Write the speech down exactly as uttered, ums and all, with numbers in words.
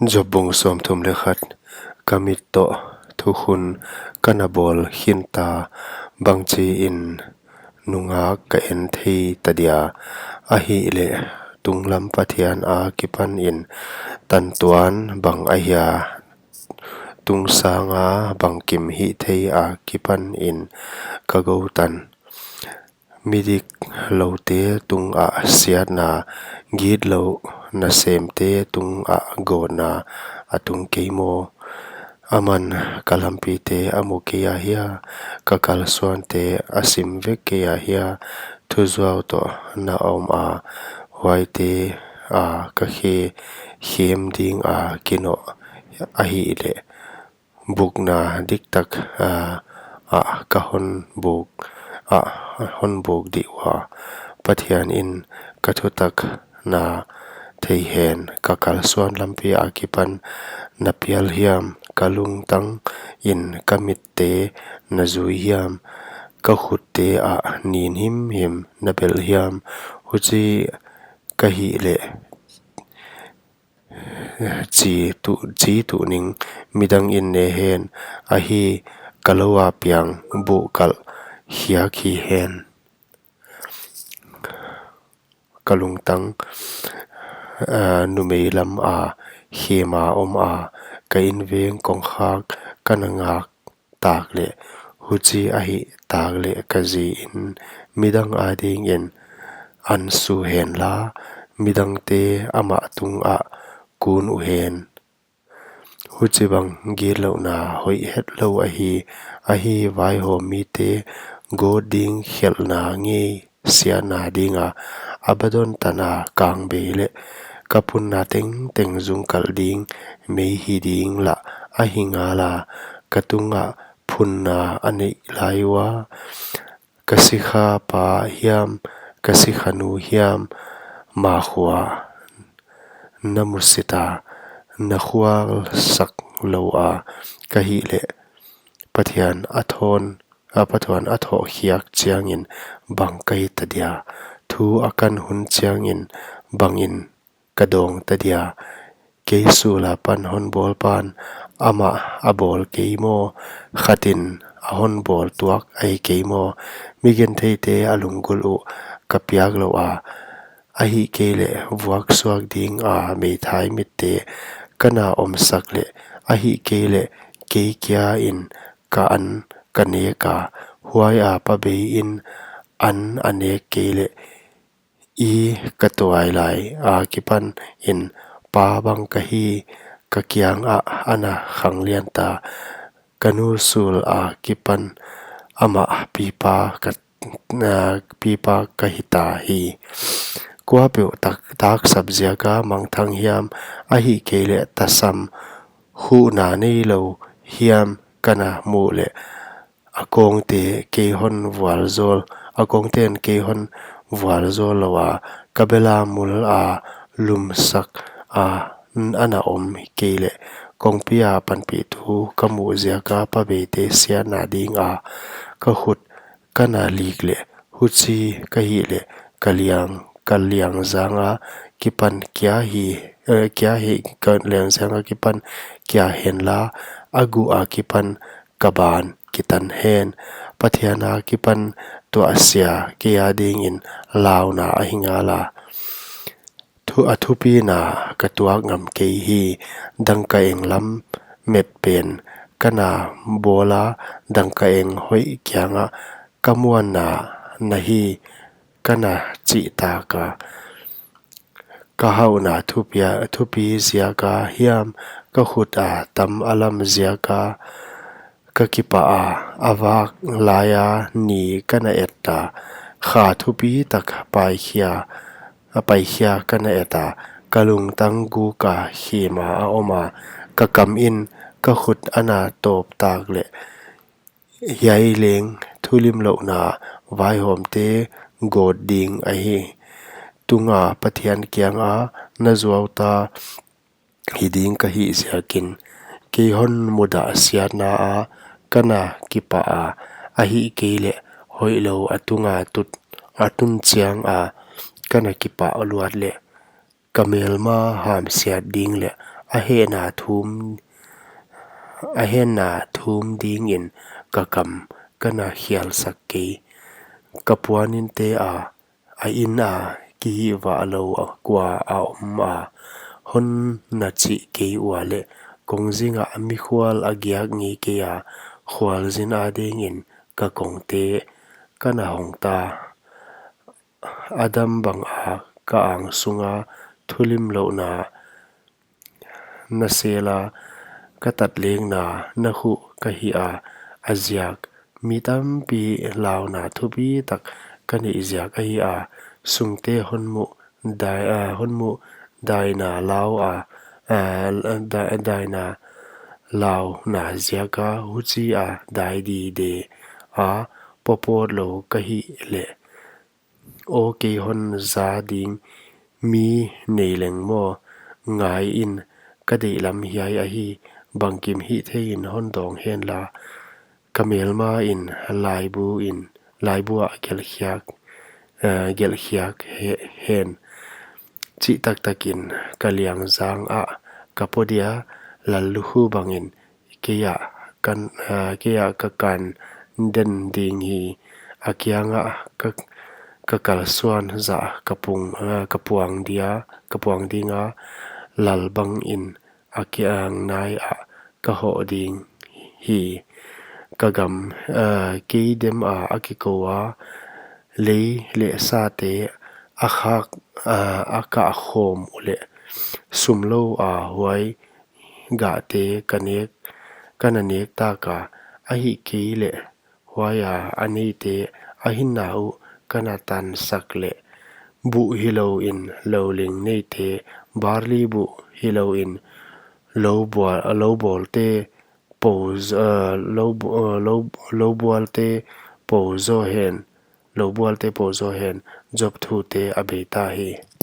Job bung sawmthum leh khat. Ka mit toh thukhun ka na bawl khinta, bangchiin nungak ka en thei ta dia? Ahihleh tunglam Pathian akipanin tantuan bang ahia, tungsanga bangkim hihthei akipanin ka gou tan. Midik loute tungah siatna, gitlou nasemte tungah gawtna a tung kei maw? Aman ka lampite a mu kei ahia, ka kalsuante a sim vek kei ahia? Thuzuau toh na om a, huaite a ka khe khem dinga kinoh ahihleh, bukna diktak ah ka hon buk, ah hon buk dih ua. Pathianin ka thutak na thei hen, ka kalsuan lampi akipan na pial hiam? Ka lungtangin ka mitte na zui hiam? Ka khutte ah nin himhim na belh hiam? Huchi ka hihleh, chi tuh, chi tuh ning, midangin ne hen, ahi, ka lou a piang buh kalh hiak hi hen. Ka lungtang, ah, numei lam a khem a om a, ka inveng kongkhak ka na ngak tak leh, huchi ahih tak leh ka ziin midang adingin an su hen la, midangte amah tungah kun uhen. Huchibang gitlouhna hoih hetlou ahi, ahi vaihawm mite gawt ding khelhna ngei siatna dinga Abaddon tana kang bei leh, ka punna tengteng zungkal ding mei hi ding lah ahi ngala, ka tungah phunna a neih lai ua. Ka sikha pa hiam, ka sikha nu hiam, ma khua na musita, na khual sak lou a ka hihleh, Pathian a thon, a Pathian a thoh khiak chiangin bang ka hita dia? Thu a kan hun chiangin bangin ka dawng ta dia? Kei sula pan hon bawl pan amah a bawl kei maw? Khatin a hon bawl tuak ahi kei maw? Migentheite a lunggulh uh ka piak lou a, ahihkeileh vuaksuak dinga meithai mitte ka na omsak leh, ahihkeileh kei kia in ka an ka nek a, huai a pabeiin an a nek kei leh, i ka tuailai akipanin pa bang ka hi, ka kiangah ana khanglian ta, ka nu sul akipan amah pipa ka, ah, pipa ka hita hi. Kuapeuh tak, taksap ziaka mangthang hiam, ahihkeileh tasam huhna neilou hiam ka na muh leh, a kongte kei hon vualzawl, a kongten kei hon vualzawl lou a, ka bela mul a lumsak a, n-, ana om kei leh, kongpi a panpihtu ka muh ziaka pabeite siatna dinga ka khut ka na lik leh, huchi ka hihleh, ka liang, ka liang zanga kipan kia hi, eh, kia hi, ka liang zanga kipan kia hen la, a guh akipan ka ban kitan hen. Pathian akipan tuahsia kei adingin launa ahi ngala. Thu, a thupina ka tuak ngam kei hi, dangkaeng lam met pen ka na bawl a, dangkaeng hoih kiangah ka muanna na hi ka na chih taka. Ka hauhna thupia, thupi ziaka hiam, ka khut a tam a lam ziaka ka kipah a, a vak laia ni ka na et a, kha thupi tak paikhia, a paikhia ka na et a, ka lungtang guka khema a om a, ka kamin ka khut ana tawp tak leh, hiai leng thulimlouhna vaihawmte gawt ding ahi. Tunga Pathian kianga na zuauta hi ding ka hih ziakin, kei hon mudah siatna a ka na kipah a, ahihkeileh hoihlou a tunga tut, a tun chianga ka na kipah luat leh, ka melma hamsiat ding leh a hehna thum, a hehna thum dingin ka kam ka na khialsak kei. Ka puaninte a, a inn a kihihvah lou kua a om a, hon na chih kei ua leh, kongzingah mikhual a giak ngei kei a, khualzin adingin ka kongte ka na hong ta. A dam banga ka angsunga thulimlouhna na sela, ka tatlingna na khuh ka hi a, a ziak mi tampi launa thupitak ka neih ziak ahi a, sungte hon muh dai, a, hon muh daina lau a, a, da-, daina launa ziaka huchia dai dide a, popotlou ka hih leh. Aw kei hon za ding mi nei leng maw, ngaiin ka deihlam hiai ahi, bangkim hihtheiin hon dawng henla, ka melmain laibuin, laibuah gelhkhiak, eh, gelhkhiak he-, hen. Chih taktakin ka liangzang ah ka po dia, lallukhu bangin kei ah kan, eh, kei ah ka kan den ding hi. A kiangah ka, ka kalsuan zah ka pung, eh, ka puang dia, ka puang dinga, lal bangin a kiang nai ah ka hoh ding hi. Ka gam, eh, kei dem a a kikou a, lei leh sate a khak, eh, a kah khawm uleh, sumlou a huai gahte ka nek, ka na nek taka, ahih kei leh huaia a neite a hinna uh ka na tansak leh, buh hilouin louling neite, barley buh hilouin lou bual, lou bawlte pou z-, eh, lou bu-, eh, lou, lou bualte pou zaw hen, lou bualte pou zaw hen, Job thute a beita hi.